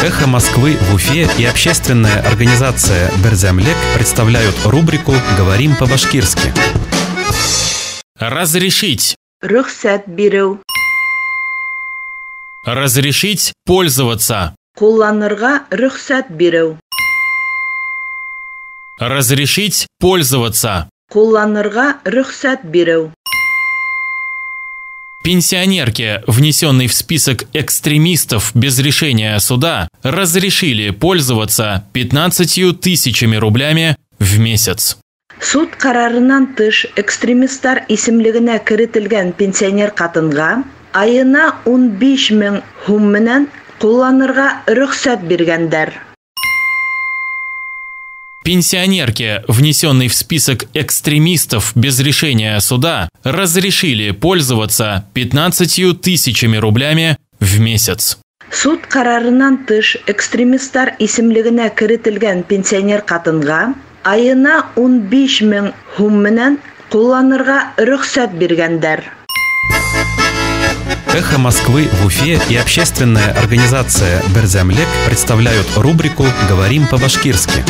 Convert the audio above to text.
«Эхо Москвы» в Уфе и общественная организация «Берҙәмлек» представляют рубрику «Говорим по-башкирски». Разрешить. Рөхсәт биреү. Разрешить пользоваться. Ҡулланырға рөхсәт биреү. Разрешить пользоваться. Ҡулланырға рөхсәт биреү. Пенсионерке, внесенной в список экстремистов без решения суда, разрешили пользоваться 15 тысячами рублями в месяц. Суд ҡарарынан тыш экстремистар исемлегенә керетелгән пенсионер ҡатынға айына 15 мең һум менән ҡулланырға рөхсәт биргәндәр. Пенсионерке, внесенной в список экстремистов без решения суда, разрешили пользоваться 15 тысячами рублями в месяц. Суд ҡарарынан тыш экстремистар исемлегенә керетелгән пенсионер ҡатынға айына 15 мең һум менән ҡулланырға рөхсәт биргәндәр. «Эхо Москвы» в Уфе и общественная организация «Берҙәмлек» представляют рубрику «Говорим по-башкирски».